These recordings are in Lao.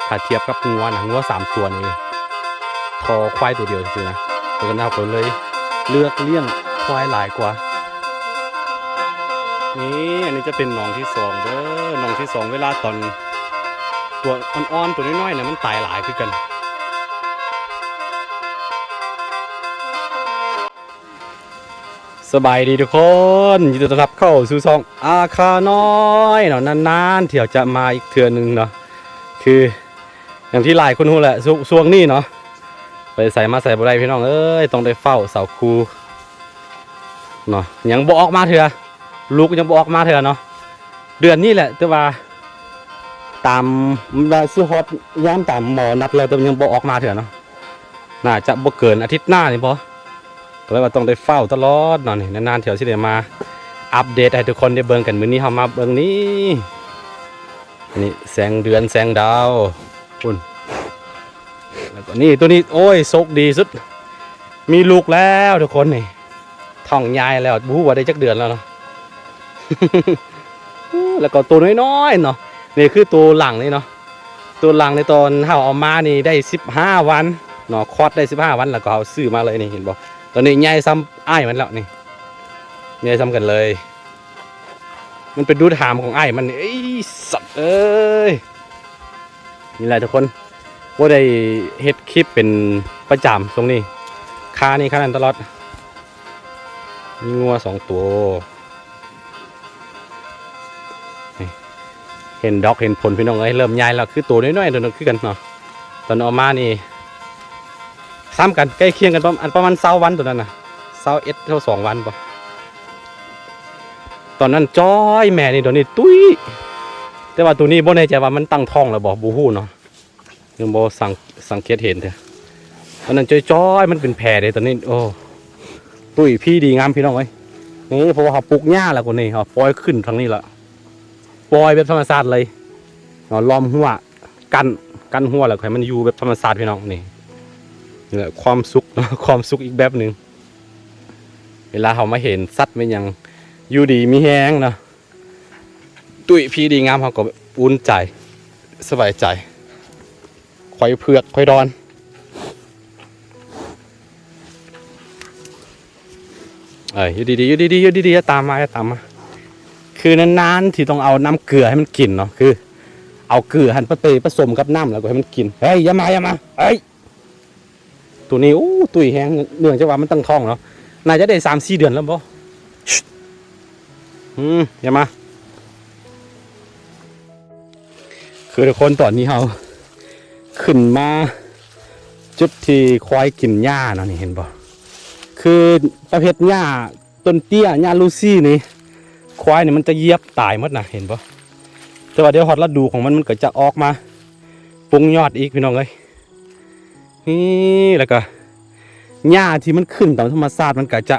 ຖ້າທຽບກັບງົວນະ ງົວສາມຕົວນີ້ທໍຄວາຍຕົວດຽວຊື່ໆນະ ເພາະສະນັ້ນເຮົາກໍເລີຍເລືອກລ້ຽງຄວາຍຫຼາຍກວ່າ. ນີ້ ອັນນີ້ຈະເປັນໜອງທີສອງເດີ ໜອງທີສອງ ເວລາຕອນຕົວອ່ອນໆ ຕົວນ້ອຍໆນະ ມັນຕາຍຫຼາຍຄືກັນ. ສະບາຍດີທຸກຄົນ ຍິນດີຕ້ອນຮັບເຂົ້າສູ່ຊ່ອງອາຄານ້ອຍເນາະ. ນານໆ ທີ່ເຮົາຈະມາອີກເທື່ອໜຶ່ງເນາະ ຄືຢ່າງທີ່ຫຼາຍຄົນຮູ້ແຫຼະ ຊ່ວງ ຊ່ວງນີ້ເນາະ ໄປໃສມາໃສບໍ່ໄດ້ພີ່ນ້ອງເອີຍ ຕ້ອງໄດ້ເຝົ້າສາວຄູເນາະ ຍັງບໍ່ອອກມາເທື່ອ ລູກຍັງບໍ່ອອກມາເທື່ອເນາະ. ເດືອນນີ້ແຫຼະ ແຕ່ວ່າຕາມ ວ່າຊິຮອດຍາມຕາມໝໍນັດແລ້ວ ແຕ່ວ່າຍັງບໍ່ອອກມາເທື່ອເນາະ. ໜ້າຈະບໍ່ເກີນອາທິດໜ້ານີ້ບໍ ກໍເລີຍວ່າຕ້ອງໄດ້ເຝົ້າຕະຫຼອດເນາະ. ນີ້ນານໆ ເທື່ອຊິໄດ້ມາອັບເດດໃຫ້ທຸກຄົນໄດ້ເບິ່ງກັນ. ມື້ນີ້ເຮົາມາເບິ່ງນີ້ ນີ້ແສງເດືອນແສງດາວ ພຸ້ນ. ແລ້ວກໍນີ້ ໂຕນີ້ ໂອ້ຍ ໂຊກດີສຸດ ມີລູກແລ້ວທຸກຄົນ. ນີ້ທ້ອງໃຫຍ່ແລ້ວ ບໍ່ຮູ້ວ່າໄດ້ຈັກເດືອນແລ້ວເນາະ. ແລ້ວກໍໂຕນ້ອຍໆເນາະ ນີ້ຄືໂຕຫຼັງນີ້ເນາະ. ໂຕຫຼັງໃນຕອນເຮົາເອົາມານີ້ໄດ້ສິບຫ້າວັນເນາະ ຄອດໄດ້ສິບຫ້າວັນ ແລ້ວກໍເຮົາຊື້ມາເລີຍນີ້ ເຫັນບໍ່? ຕອນນີ້ໃຫຍ່ສ່ຳອ້າຍມັນແລ້ວນີ້ ໃຫຍ່ສ່ຳກັນເລີຍ. ມັນໄປດູດຫາມຂອງອ້າຍມັນນີ້ ເອີຍ ສັດເອີຍ. ນີ້ແຫຼະທຸກຄົນ ບໍ່ໄດ້ເຮັດຄລິບເປັນປະຈຳຊ່ວງນີ້ ຄານີ້ຄານັ້ນຕະຫຼອດ. ມີງົວສອງໂຕ ນີ້ ເຫັນດອກເຫັນຜົນພີ່ນ້ອງເອີຍ ເລີ່ມໃຫຍ່ແລ້ວ ຄືໂຕນ້ອຍໆໂຕນັ້ນຄືກັນເນາະ. ຕອນເອົາມານີ້ສ່ຳກັນ ໃກ້ຄຽງກັນ ປະ ອັນປະມານຊາວວັນ ໂຕນັ້ນນະ ຊາວເອັດ ຊາວສອງວັນບໍ. ຕອນນັ້ນຈ້ອຍ ແມ່ນີ້ ໂຕນີ້ຕຸ້ຍ ແຕ່ວ່າໂຕນີ້ບໍ່ແນ່ໃຈວ່າມັນຕັ້ງທ້ອງແລ້ວບໍ ບໍ່ຮູ້ເນາະ. ຍັງບໍ່ສັງ ສັງເກດເຫັນເທື່ອ. ອັນນັ້ນຈ້ອຍໆ ມັນເປັນແຜເດ້ຕອນນີ້. ໂອ້ ຕຸ້ຍພີດີງາມພີ່ນ້ອງເອີຍ. ນີ້ ເພາະວ່າເຮົາປູກຫຍ້າແລ້ວກໍນີ້ ເຮົາປ່ອຍຂຶ້ນທາງນີ້ລະ ປ່ອຍແບບທຳມະຊາດເລີຍເນາະ. ລ້ອມຮົ້ວ ກັ້ນ ກັ້ນຮົ້ວ ແລ້ວໃຫ້ມັນຢູ່ແບບທຳມະຊາດພີ່ນ້ອງ. ນີ້ ນີ້ແຫຼະຄວາມສຸກເນາະ ຄວາມສຸກອີກແບບໜຶ່ງ ເວລາເຮົາມາເຫັນສັດແມ່ນຫຍັງ ຢູ່ດີມີແຮງເນາະ. ຕຸ້ຍພີດີງາມ ເຮົາກໍອຸ່ນໃຈ ສະບາຍໃຈ. ຄວາຍເຜືອກ ຄວາຍດອນ ເອີຍ ຢູ່ດີໆ ຢູ່ດີໆ ຢູ່ດີໆ ຢ່າຕາມມາ ຢ່າຕາມມາ. ຄືນານໆ ທີ່ຕ້ອງເອົານ້ຳເກືອໃຫ້ມັນກິນເນາະ ຄືເອົາເກືອຫັ້ນໄປປະສົມກັບນ້ຳ ແລ້ວກໍໃຫ້ມັນກິນ. ເຮີ້ຍ ຢ່າມາ ຢ່າມາ ເຮີ້ຍ. ໂຕນີ້ ໂອ້ ຕຸ້ຍແຮງ ເນື່ອງຈາກວ່າມັນຕັ້ງທ້ອງເນາະ ໜ້າຈະໄດ້ສາມສີ່ເດືອນແລ້ວບໍ. ອືມ ຢ່າມາ. ຄືທຸກຄົນ ຕອນນີ້ເຮົາຂຶ້ນມາຈຸດທີ່ຄວາຍກິນຫຍ້າເນາະ ນີ້ເຫັນບໍ່? ຄືປະເພດຫຍ້າຕົ້ນເຕ້ຍ ຫຍ້າລູຊີນີ້ ຄວາຍນີ້ມັນຈະຢຽບຕາຍໝົດນະ ເຫັນບໍ່? ແຕ່ວ່າດຽວຮອດລະດູຂອງມັນ ມັນກໍຈະອອກມາປຸງຍອດອີກ ພີ່ນ້ອງເອີຍ. ນີ້ ແລ້ວກໍຫຍ້າທີ່ມັນຂຶ້ນຕາມທຳມະຊາດ ມັນກໍຈະ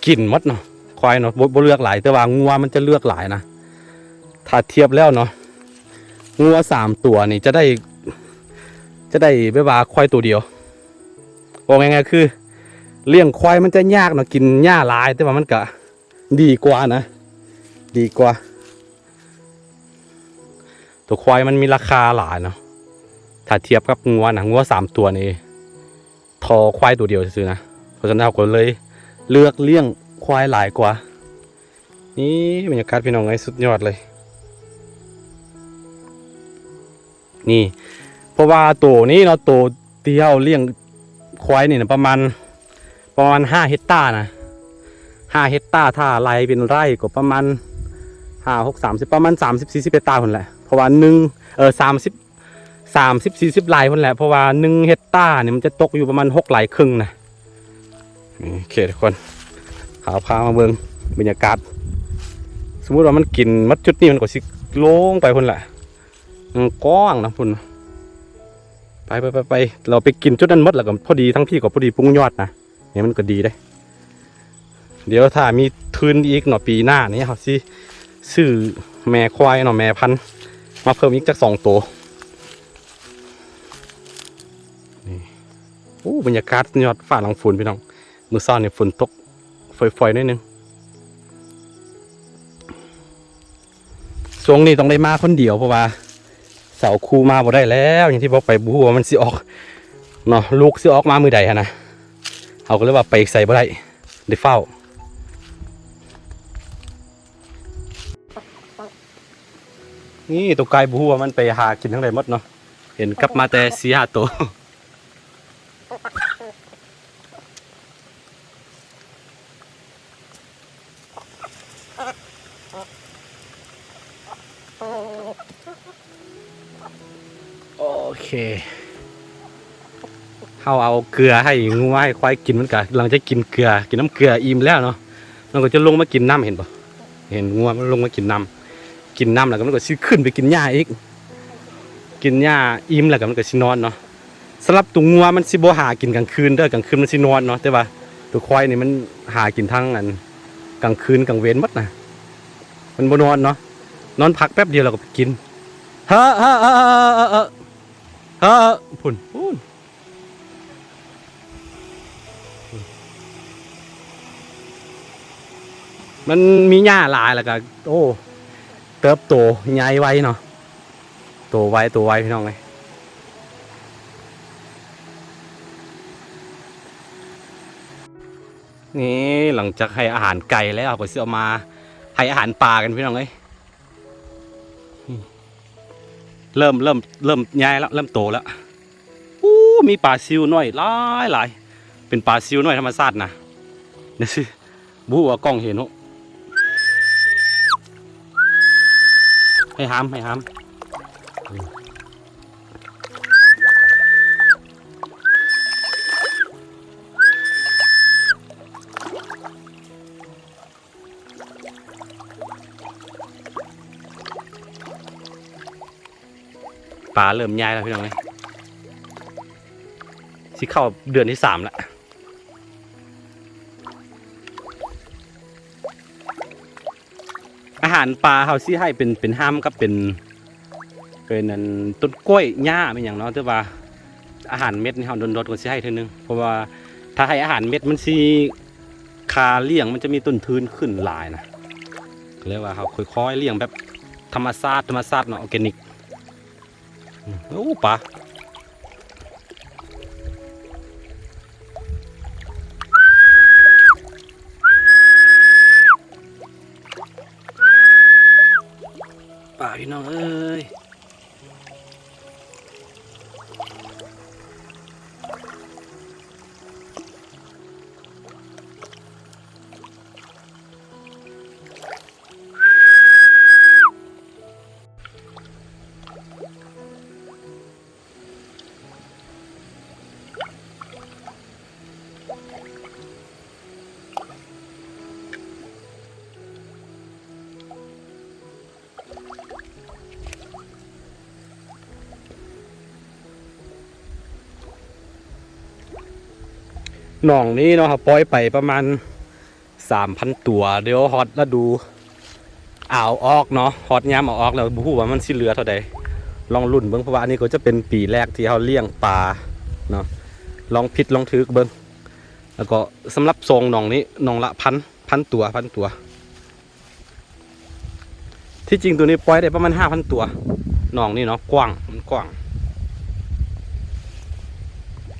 ກິນໝົດເນາະ ຄວາຍເນາະ ບໍ່ ບໍ່ເລືອກຫຼາຍ ແຕ່ວ່າງົວມັນຈະເລືອກຫຼາຍນະ. ຖ້າທຽບແລ້ວເນາະ ງົວສາມຕົວນີ້ຈະໄດ້ ຈະໄດ້ແບບວ່າຄວາຍໂຕດຽວ. ເວົ້າງ່າຍໆ ຄືລ້ຽງຄວາຍມັນຈະຍາກເນາະ ກິນຫຍ້າຫຼາຍ ແຕ່ວ່າມັນກະດີກວ່ານະ ດີກວ່າ. ຕົວຄວາຍມັນມີລາຄາຫຼາຍເນາະ ຖ້າທຽບກັບງົວນະ ງົວສາມຕົວນີ້ທໍຄວາຍຕົວດຽວຊື່ໆນະ. ເພາະສະນັ້ນເຮົາກໍເລີຍເລືອກລ້ຽງຄວາຍຫຼາຍກວ່າ. ນີ້ບັນຍາກາດ ພີ່ນ້ອງເອີຍ ສຸດຍອດເລີຍ. ນີ້ ເພາະວ່າໂຕນີ້ເນາະ ໂຕທີ່ເຮົາລ້ຽງຄວາຍນີ້ນະ ປະມານ ປະມານຫ້າເຮັກຕານະ ຫ້າເຮັກຕາ ຖ້າໄລ່ເປັນໄຮ່ກໍປະມານຫ້າ ຫົກ ສາມສິບ ປະມານສາມສິບ ສີ່ສິບເຮັກຕາພຸ້ນແຫຼະ. ເພາະວ່າໜຶ່ງ ເອີ ສາມສິບ ສາມສິບ ສີ່ສິບໄຮ່ພຸ້ນແຫຼະ ເພາະວ່າໜຶ່ງເຮັກຕານີ້ມັນຈະຕົກຢູ່ປະມານຫົກໄຮ່ເຄິ່ງນະ. ນີ້ ໂອເຄທຸກຄົນ ເຮົາພາມາເບິ່ງບັນຍາກາດ. ສົມມຸດວ່າມັນກິນໝົດຈຸດນີ້ ມັນກໍຊິລົງໄປພຸ້ນແຫຼະ ມັນກວ້າງນະພຸ້ນ. ໄປ ໄປ ໄປ ໄປ ເຮົາໄປກິນຈຸດນັ້ນໝົດ ແລ້ວກໍພໍດີ ທາງພີ້ກໍພໍດີປຸງຍອດນະ. ນີ້ມັນກໍດີເດ້. ດຽວຖ້າມີທຶນອີກເນາະ ປີໜ້ານີ້ເຮົາຊິຊື້ແມ່ຄວາຍເນາະ ແມ່ພັນມາເພີ່ມອີກຈັກສອງໂຕ. ນີ້ ໂອ້ ບັນຍາກາດຍອດຟ້າຫຼັງຝົນພີ່ນ້ອງ ມື້ເຊົ້ານີ້ຝົນຕົກຝອຍໆໜ້ອຍໜຶ່ງ. ຊ່ວງນີ້ຕ້ອງໄດ້ມາຄົນດຽວ ເພາະວ່າສ ເອົາຄູ່ມາບໍ່ໄດ້ແລ້ວ ຢ່າງທີ່ບອກໄປ ບໍ່ຮູ້ວ່າມັນຊິອອກເນາະ ລູກຊິອອກມາມື້ໃດຫັ້ນນະ ເຮົາກໍເລີຍວ່າໄປໃສບໍ່ໄດ້ ໄດ້ຟ້າວ. ນີ້ໂຕກາຍບໍ່ຮູ້ວ່າມັນໄປຫາກິນທາງໃດໝົດເນາະ ເຫັນກັບມາແຕ່ສີ່ຫ້າໂຕ. ໂອເຄ ເຮົາເອົາເກືອໃຫ້ງົວໃຫ້ຄວາຍກິນ ມັນກະຫຼັງຈາກກິນເກືອ ກິນນ້ຳເກືອອີ່ມແລ້ວເນາະ ມັນກໍຈະລົງມາກິນນ້ຳ ເຫັນບໍ່? ເຫັນງົວມັນລົງມາກິນນ້ຳ ກິນນ້ຳແລ້ວກໍມັນກໍຊິຂຶ້ນໄປກິນຫຍ້າອີກ ກິນຫຍ້າອີ່ມແລ້ວກໍມັນກໍຊິນອນເນາະ. ສຳລັບຕົວງົວມັນຊິບໍ່ຫາກິນກາງຄືນເດີ ກາງຄືນມັນຊິນອນເນາະ ແຕ່ວ່າຕົວຄວາຍນີ້ມັນຫາກິນທັງອັນກາງຄືນກາງເວັນໝົດນະ ມັນບໍ່ນອນເນາະ ນອນພັກແປັບດຽວແລ້ວກໍໄປກິນ ເຮີ ເຮີ ເຮີ ພຸ້ນ ພຸ້ນ. ມັນມີຫຍ້າຫຼາຍແລ້ວກໍ ໂອ້ ເຕີບໂຕໃຫຍ່ໄວເນາະ ໂຕໄວ ໂຕໄວພີ່ນ້ອງເອີຍ. ນີ້ ຫຼັງຈາກໃຫ້ອາຫານໄກ່ແລ້ວ ເຮົາກໍຊິເອົາມາໃຫ້ອາຫານປາກັນພີ່ນ້ອງເອີຍ. ເລີ່ມ ເລີ່ມ ເລີ່ມໃຫຍ່ແລ້ວ ເລີ່ມໂຕແລ້ວ. ໂອ້ ມີປາຊິວນ້ອຍຫຼາຍໆ ເປັນປາຊິວນ້ອຍທຳມະຊາດນະ ດຽວຊິ ບໍ່ຮູ້ວ່າກ້ອງເຫັນເນາະ ໃຫ້ຫາມ ໃຫ້ຫາມ. ປາເລີ່ມໃຫຍ່ແລ້ວພີ່ນ້ອງເອີຍ ຊິເຂົ້າເດືອນທີສາມແລ້ວ. ອາຫານປາເຮົາຊິໃຫ້ເປັນ ເປັນຮຳກັບເປັນ ເປັນອັນຕົ້ນກ້ວຍຫຍ້າແມ່ນຫຍັງເນາະ ແຕ່ວ່າອາຫານເມັດນີ້ເຮົາດົນໆກໍຊິໃຫ້ເທື່ອໜຶ່ງ ເພາະວ່າຖ້າໃຫ້ອາຫານເມັດມັນຊິ ຄ່າລ້ຽງມັນຈະມີຕົ້ນທຶນຂຶ້ນຫຼາຍນະ ກໍເລີຍວ່າເຮົາຄ່ອຍໆລ້ຽງແບບທຳມະຊາດ ທຳມະຊາດເນາະ ອໍແກນິກ. ໂອ້ ປາ ປາພີ່ນ້ອງເອີຍ. ໜອງນີ້ເນາະ ເຮົາປ່ອຍໄປປະມານສາມພັນຕົວ ດຽວຮອດລະດູອາວອອກເນາະ ຮອດຍາມອາວອອກແລ້ວ ບໍ່ຮູ້ວ່າມັນຊິເຫຼືອເທົ່າໃດ ລອງລຸ້ນເບິ່ງ ເພາະວ່າອັນນີ້ກໍຈະເປັນປີແລກທີ່ເຮົາລ້ຽງປາເນາະ ລອງຜິດລອງຖືກເບິ່ງ. ແລ້ວກໍສຳລັບສອງໜອງນີ້ ໜອງລະພັນ ພັນຕົວ ພັນຕົວ. ທີ່ຈິງໂຕນີ້ປ່ອຍໄດ້ປະມານຫ້າພັນຕົວ ໜອງນີ້ເນາະ ກວ້າງ ມັນກວ້າງ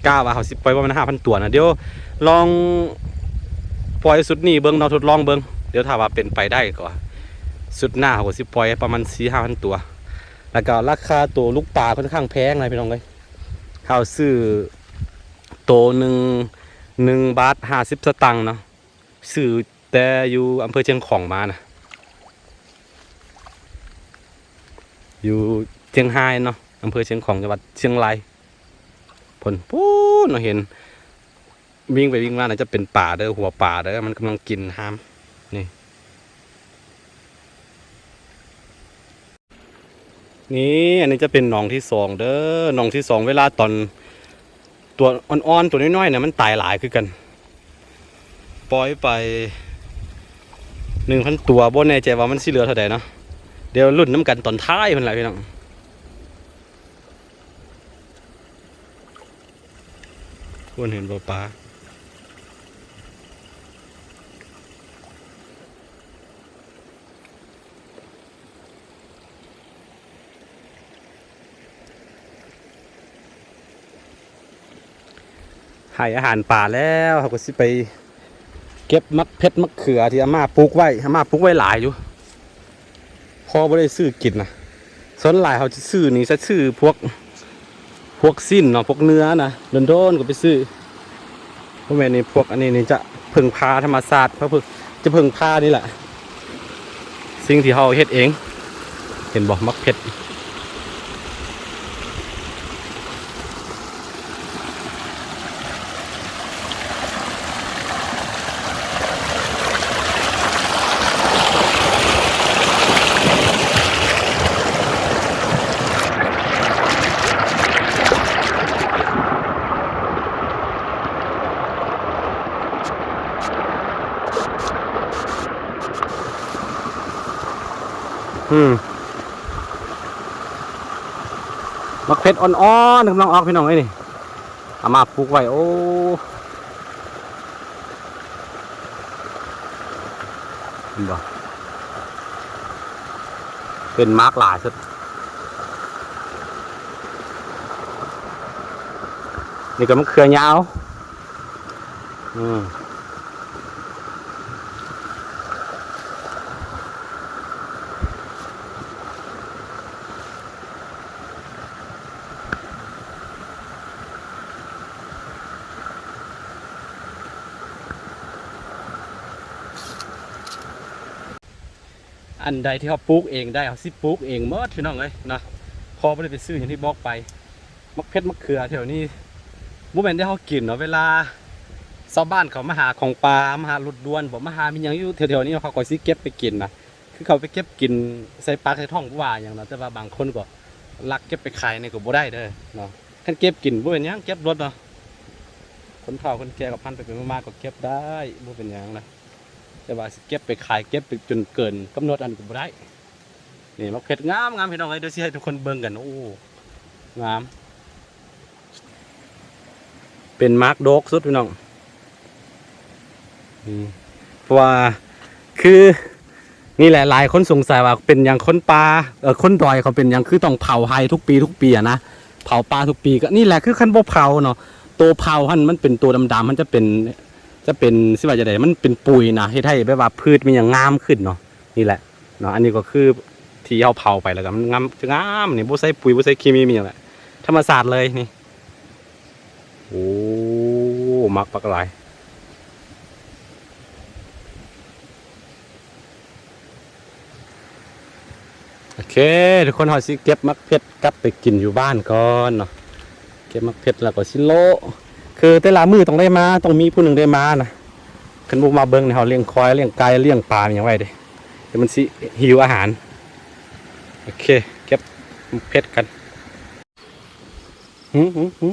ກະວ່າເຮົາຊິປ່ອຍປະມານຫ້າພັນຕົວນະ ດຽວລອງປ່ອຍຊຸດນີ້ເບິ່ງເນາະ ທົດລອງເບິ່ງ ດຽວຖ້າວ່າເປັນໄປໄດ້ກໍຊຸດໜ້າເຮົາກໍຊິປ່ອຍປະມານສີ່ຫ້າພັນຕົວ. ແລ້ວກໍລາຄາໂຕລູກປາຂ້ອນຂ້າງແພງນະພີ່ນ້ອງເອີຍ ເຮົາຊື້ໂຕໜຶ່ງ ໜຶ່ງບາດຫ້າສິບສະຕັງເນາະ ຊື້ແຕ່ຢູ່ອຳເພີຊຽງຂອງມານະ ຢູ່ຊຽງຮາຍເນາະ ອຳເພີຊຽງຂອງ ຈັງຫວັດຊຽງລາຍ ພຸ້ນ ພຸ້ນເນາະ ເຫັນວິ່ງໄປວິ່ງມາ ໜ້າຈະເປັນປາເດີ ຫົວປາເດີ ມັນກຳລັງກິນຮາມ ນີ້. ນີ້ ອັນນີ້ຈະເປັນໜອງທີສອງເດີ ໜອງທີສອງ ເວລາຕອນຕົວອ່ອນໆ ຕົວນ້ອຍໆ ນະ ມັນຕາຍຫຼາຍຄືກັນ ປ່ອຍໄປໜຶ່ງພັນຕົວ ບໍ່ແນ່ໃຈວ່າມັນຊິເຫຼືອເທົ່າໃດເນາະ ດຽວລຸ້ນນຳກັນຕອນທ້າຍພຸ້ນລະພີ່ນ້ອງ. ຄົນເຫັນບໍ່ປາ? ໃຫ້ອາຫານປາແລ້ວ ເຮົາກໍຊິໄປເກັບໝາກເຜັດໝາກເຂືອທີ່ອາມ່າປູກໄວ້. ອາມ່າປູກໄວ້ຫຼາຍຢູ່ ພໍບໍ່ໄດ້ຊື້ກິນນະ. ສ່ວນຫຼາຍເຮົາຈະຊື້ນີ້ ຈະຊື້ພວກ ພວກຊີ້ນເນາະ ພວກເນື້ອນະ ໂດນໆກໍໄປຊື້. ບໍ່ແມ່ນນີ້ ພວກອັນນີ້ນີ້ຈະເພິ່ງພາທຳມະຊາດ ເພິ່ງ ຈະເພິ່ງພານີ້ແຫຼະ ສິ່ງທີ່ເຮົາເຮັດເອງ. ເຫັນບໍ່ ໝາກເຜັດ. ອືມ ໝາກເຜັດອ່ອນໆ ກຳລັງອອກ ພີ່ນ້ອງເອີຍ ນີ້ ອາມ່າປູກໄວ້. ໂອ້ ເຫັນບໍ່ ເປັນໝາກຫຼາຍສຸດ. ນີ້ກໍມັນເຂືອຍາວ. ອືມ ອັນໃດທີ່ເຮົາປູກເອງໄດ້ ເຮົາຊິປູກເອງໝົດ ພີ່ນ້ອງເອີຍເນາະ. ພໍບໍ່ໄດ້ໄປຊື້ ຢ່າງທີ່ບອກໄປ ໝາກເຜັດໝາກເຂືອແຖວນີ້ ບໍ່ແມ່ນແຕ່ເຮົາກິນເນາະ. ເວລາຊາວບ້ານເຂົາມາຫາຂອງປ່າ ມາຫາລົດດ່ວນບໍ ມາຫາມີຫຍັງຢູ່ແຖວໆນີ້ ເຂົາກໍຊິເກັບໄປກິນນະ. ຄືເຂົາໄປເກັບກິນໃສ່ປາກໃສ່ທ້ອງ ບໍ່ວ່າຫຍັງນະ, ແຕ່ວ່າບາງຄົນກໍລັກເກັບໄປຂາຍນີ້ກໍບໍ່ໄດ້ເດີເນາະ. ຄັນເກັບກິນບໍ່ເປັນຫຍັງ ເກັບໂລດເນາະ. ຄົນເຖົ້າຄົນແກ່ກໍພັນໄປໆມາໆກໍເກັບໄດ້ ບໍ່ເປັນຫຍັງນະ. ແຕ່ວ່າຊິເກັບໄປຂາຍ ເກັບໄປຈົນເກີນກຳນົດ ອັນນີ້ກໍບໍ່ໄດ້. ນີ້ໝາກເຜັດງາມໆ ພີ່ນ້ອງເອີຍ, ດຽວຊິໃຫ້ທຸກຄົນເບິ່ງກັນ. ໂອ້ ງາມ ເປັນໝາກດອກສຸດ ພີ່ນ້ອງ. ອືມ ເພາະວ່າຄື ນີ້ແຫຼະ ຫຼາຍຄົນສົງໄສວ່າເປັນຫຍັງຄົນປ່າ ເອີ ຄົນດອຍເຂົາເປັນຫຍັງຄືຕ້ອງເຜົາໄຮ່ທຸກປີ ທຸກປີອະນະ, ເຜົາປ່າທຸກປີ. ກໍນີ້ແຫຼະ ຄືຄັນບໍ່ເຜົາເນາະ ໂຕເຜົາຫັ້ນມັນເປັນໂຕດຳໆ ມັນຈະເປັນ ຈະເປັນ ຊິວ່າຈັ່ງໃດ ມັນເປັນປຸຍນະ ເຮັດໃຫ້ແບບວ່າພືດມີຫຍັງງາມຂຶ້ນເນາະ. ນີ້ແຫຼະເນາະ ອັນນີ້ກໍຄືທີ່ເຮົາເຜົາໄປແລ້ວກໍມັນງາມ ຈະງາມນີ້ ບໍ່ໃສ່ປຸຍ ບໍ່ໃສ່ເຄມີ ມີຫຍັງແຫຼະ ທຳມະຊາດເລີຍນີ້. ໂອ້ ໝາກບັກຫຼາຍ. ໂອເຄ ທຸກຄົນ ເຮົາຊິເກັບໝາກເຜັດກັບໄປກິນຢູ່ບ້ານກ່ອນເນາະ. ເກັບໝາກເຜັດແລ້ວກໍຊິໂລະ ຄືແຕ່ລະມື້ຕ້ອງໄດ້ມາ ຕ້ອງມີຜູ້ໜຶ່ງໄດ້ມານະ. ຄັນບໍ່ມາເບິ່ງນີ້ ເຮົາລ້ຽງຄວາຍ ລ້ຽງໄກ່ ລ້ຽງປາ ມີຫຍັງໄວ້ເດ້ ແຕ່ມັນຊິຫິວອາຫານ. ໂອເຄ ເກັບເຜັດກັນ. ຫື ຫື ຫື ອ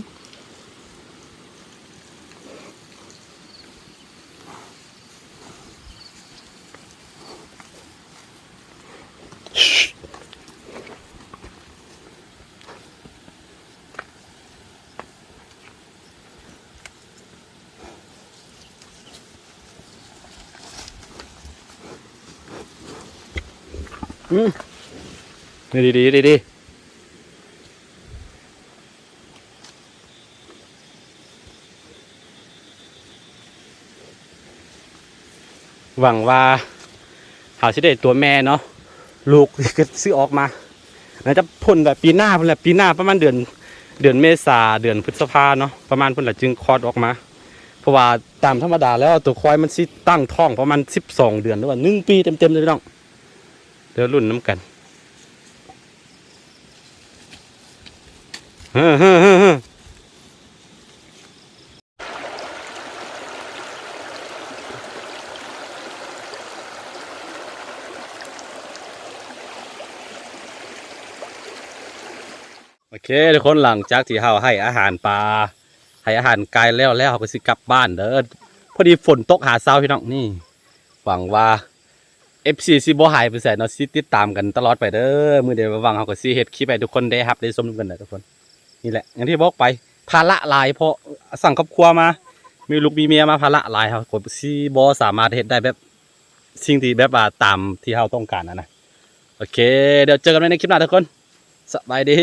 ືມ ນີ້ ດີໆ ດີໆ. ຫວັງວ່າເຮົາຊິໄດ້ຕົວແມ່ເນາະ ລູກກໍຊິອອກມາ ໜ້າຈະພົ້ນແບບປີໜ້າພຸ້ນແຫຼະ ປີໜ້າປະມານເດືອນ ເດືອນເມສາ ເດືອນພຶດສະພາເນາະ ປະມານພຸ້ນແຫຼະຈຶ່ງຄອດອອກມາ. ເພາະວ່າຕາມທຳມະດາແລ້ວ ຕົວຄວາຍມັນຊິຕັ້ງທ້ອງປະມານສິບສອງເດືອນ ຫຼືວ່າໜຶ່ງປີເຕັມໆເລີຍ ພີ່ນ້ອງ. ດຽວລຸ້ນນຳກັນ. ເຮີ ເຮີ ເຮີ ເຮີ. ໂອເຄ ທຸກຄົນ ຫຼັງຈາກທີ່ເຮົາໃຫ້ອາຫານປາ ໃຫ້ອາຫານໄກ່ແລ້ວ ແລ້ວເຮົາກໍຊິກັບບ້ານເດີ. ພໍດີຝົນຕົກຫາເຊົ້າ ພີ່ນ້ອງ. ນີ້ ຫວັງວ່າ ເອັຟຊີ ຊິບໍ່ຫາຍໄປໃສເນາະ ຊິຕິດຕາມກັນຕະຫຼອດໄປເດີ. ມື້ໃດວ່າງເຮົາກໍຊິເຮັດຄລິບໃຫ້ທຸກຄົນໄດ້ຮັບໄດ້ຊົມນຳກັນນະທຸກຄົນ. ນີ້ແຫຼະ ຢ່າງທີ່ບອກໄປ ພາລະຫຼາຍ ເພາະສ້າງຄອບຄົວມາ ມີລູກມີເມຍມາ ພາລະຫຼາຍ ເຮົາກໍຊິບໍ່ສາມາດເຮັດໄດ້ແບບ ສິ່ງທີ່ແບບວ່າຕາມທີ່ເຮົາຕ້ອງການຫັ້ນນະ. ໂອເຄ ດຽວເຈີກັນໃໝ່ໃນຄລິບໜ້າທຸກຄົນ. ສະບາຍດີ.